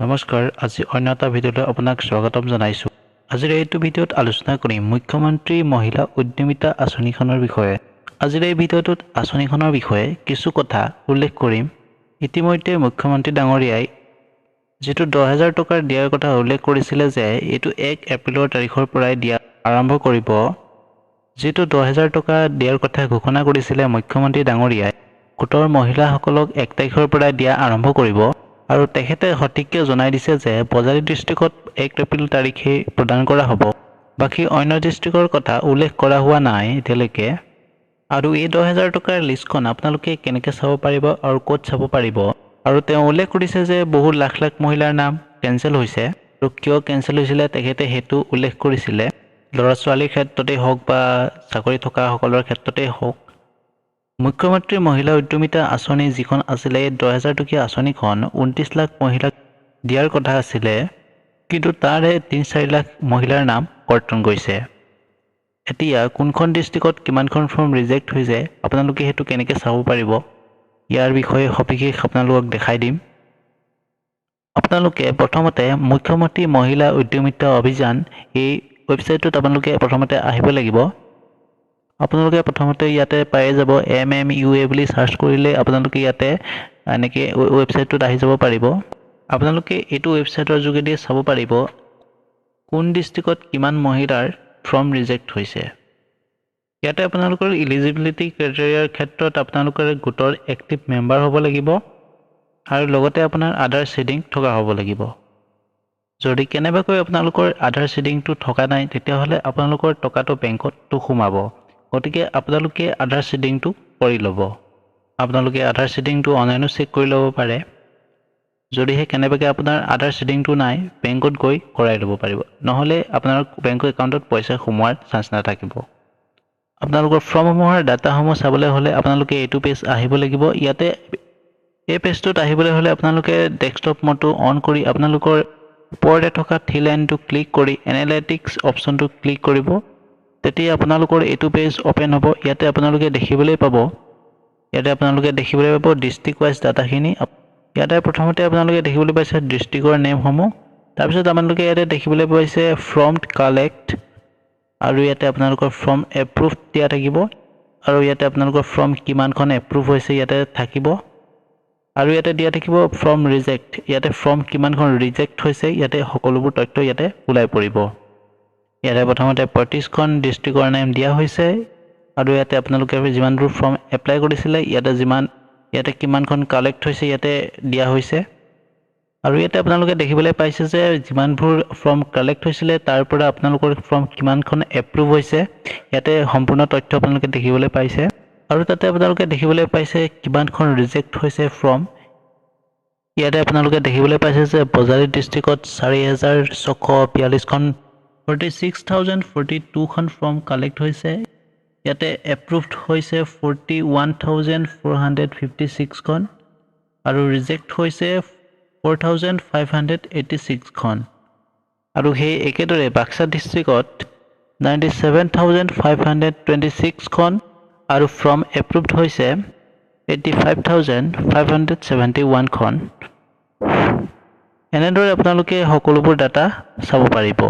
নমস্কাৰ, আজি অন্য এটা ভিডিঅ'লৈ আপোনাক স্বাগতম জনাইছোঁ। আজিৰ এইটো ভিডিঅ'ত আলোচনা কৰিম মুখ্যমন্ত্ৰী মহিলা উদ্যমিতা আঁচনিখনৰ বিষয়ে। আজিৰ এই ভিডিঅ'টোত আঁচনিখনৰ বিষয়ে কিছু কথা উল্লেখ কৰিম। ইতিমধ্যে মুখ্যমন্ত্ৰী ডাঙৰীয়াই যিটো 10,000 টকাৰ দিয়াৰ কথা উল্লেখ কৰিছিলে যে এইটো 1 এপ্ৰিলৰ তাৰিখৰ পৰাই দিয়া আৰম্ভ কৰিব, যিটো 10,000 টকা দিয়াৰ কথা ঘোষণা কৰিছিলে মুখ্যমন্ত্ৰী ডাঙৰীয়াই, গোটৰ মহিলাসকলক 1 তাৰিখৰ পৰাই দিয়া আৰম্ভ কৰিব। আৰু তেখেতে সঠিককৈ জনাই দিছে যে বজালী ডিষ্ট্ৰিক্টত 1 এপ্ৰিল তাৰিখে প্ৰদান কৰা হ'ব। বাকী অন্য ডিষ্ট্ৰিক্টৰ কথা উল্লেখ কৰা হোৱা নাই এতিয়ালৈকে। আৰু এই 10,000 টকাৰ লিষ্টখন আপোনালোকে কেনেকৈ চাব পাৰিব আৰু ক'ত চাব পাৰিব? আৰু তেওঁ উল্লেখ কৰিছে যে বহু লাখ লাখ মহিলাৰ নাম কেঞ্চেল হৈছে আৰু কিয় কেঞ্চেল হৈছিলে তেখেতে সেইটো উল্লেখ কৰিছিলে। ল'ৰা ছোৱালীৰ ক্ষেত্ৰতেই হওক বা চাকৰি থকাসকলৰ ক্ষেত্ৰতেই হওক, মুখ্যমন্ত্ৰী মহিলা উদ্যমিতা আঁচনি যিখন আছিলে, এই 10,000 টকীয়া আঁচনিখন 29 লাখ মহিলাক দিয়াৰ কথা আছিলে, কিন্তু তাৰে 3-4 লাখ মহিলাৰ নাম কৰ্তন কৰিছে। এতিয়া কোনখন ডিষ্ট্ৰিক্টত কিমানখন ফৰ্ম ৰিজেক্ট হৈছে, আপোনালোকে সেইটো কেনেকৈ চাব পাৰিব, ইয়াৰ বিষয়ে সবিশেষ আপোনালোকক দেখাই দিম। আপোনালোকে প্ৰথমতে মুখ্যমন্ত্ৰী মহিলা উদ্যমিতা অভিযান এই ৱেবছাইটটোত আপোনালোকে প্ৰথমতে আহিব লাগিব। আপোনালোকে প্ৰথমতে ইয়াতে পাই যাব, এমএমইউএ বুলি চাৰ্চ কৰিলে আপোনালোকে ইয়াতে এনেকৈ ৱেবছাইটটোত আহি যাব পাৰিব। আপোনালোকে এইটো ৱেবছাইটৰ যোগেদি চাব পাৰিব কোন ডিষ্ট্ৰিক্টত কিমান মহিলাৰ ফৰ্ম ৰিজেক্ট হৈছে। ইয়াতে আপোনালোকৰ ইলিজিবিলিটি ক্ৰাইটেৰিয়াৰ ক্ষেত্ৰত আপোনালোকৰ গোটৰ এক্টিভ মেম্বাৰ হ'ব লাগিব আৰু লগতে আপোনাৰ আধাৰ চিডিং থকা হ'ব লাগিব। যদি কেনেবাকৈ আপোনালোকৰ আধাৰ চিডিংটো থকা নাই, তেতিয়াহ'লে আপোনালোকৰ টকাটো বেংকত সোমাব। গতিকে আপোনালোকে আধাৰ চিডিংটো কৰি ল'ব। আপোনালোকে আধাৰ চিডিংটো অনলাইনো চেক কৰি ল'ব পাৰে। যদিহে কেনেবাকৈ আপোনাৰ আধাৰ চিডিংটো নাই, বেংকত গৈ কৰাই ল'ব পাৰিব, নহ'লে আপোনাৰ বেংকৰ একাউণ্টত পইচা সোমোৱাৰ চান্স নাথাকিব। আপোনালোকৰ ফৰ্মসমূহৰ ডাটাসমূহ চাবলৈ হ'লে আপোনালোকে এইটো পেজ আহিব লাগিব। ইয়াতে এই পেজটোত আহিবলৈ হ'লে আপোনালোকে ডেস্কটপ মোডটো অন কৰি আপোনালোকৰ ওপৰতে থকা থ্ৰী লাইনটো ক্লিক কৰি এনালাইটিক্স অপশ্যনটো ক্লিক কৰিব। তেতিয়া আপোনালোকৰ এইটো পেজ অ'পেন হ'ব। ইয়াতে আপোনালোকে দেখিবলৈ পাব ডিষ্ট্ৰিক্ট ৱাইজ ডাটাখিনি। ইয়াতে প্ৰথমতে আপোনালোকে দেখিবলৈ পাইছে ডিষ্ট্ৰিক্টৰ নেমসমূহ। তাৰপিছত আপোনালোকে ইয়াতে দেখিবলৈ পাইছে ফৰ্ম কালেক্ট আৰু ইয়াতে আপোনালোকৰ ফৰ্ম এপ্ৰুভ দিয়া থাকিব আৰু ইয়াতে আপোনালোকৰ ফৰ্ম কিমানখন এপ্ৰুভ হৈছে ইয়াতে থাকিব আৰু ইয়াতে দিয়া থাকিব ফৰ্ম ৰিজেক্ট। ইয়াতে ফৰ্ম কিমানখন ৰিজেক্ট হৈছে, ইয়াতে সকলোবোৰ তথ্য ইয়াতে ওলাই পৰিব। ইয়াতে প্ৰথমতে 35খন ডিষ্ট্ৰিক্টৰ নেম দিয়া হৈছে আৰু ইয়াতে আপোনালোকে যিমানবোৰ ফৰ্ম এপ্লাই কৰিছিলে, ইয়াতে কিমানখন কালেক্ট হৈছে ইয়াতে দিয়া হৈছে। আৰু ইয়াতে আপোনালোকে দেখিবলৈ পাইছে যে যিমানবোৰ ফৰ্ম কালেক্ট হৈছিলে, তাৰ পৰা আপোনালোকৰ ফৰ্ম কিমানখন এপ্ৰুভ হৈছে, ইয়াতে সম্পূৰ্ণ তথ্য আপোনালোকে দেখিবলৈ পাইছে। আৰু তাতে আপোনালোকে দেখিবলৈ পাইছে কিমানখন ৰিজেক্ট হৈছে ফৰ্ম। ইয়াতে আপোনালোকে দেখিবলৈ পাইছে যে বজালী ডিষ্ট্ৰিক্টত 4642খন, 46,042খন ফৰ্ম কালেক্ট হৈছে। ইয়াতে এপ্ৰুভড হৈছে 41,456খন আৰু ৰিজেক্ট হৈছে 4586খন। আৰু সেই একেদৰে বাক্সা ডিষ্ট্ৰিক্টত 97,526খন আৰু ফৰ্ম এপ্ৰুভড হৈছে 85,571খন। এনেদৰে আপোনালোকে সকলোবোৰ ডাটা চাব পাৰিব।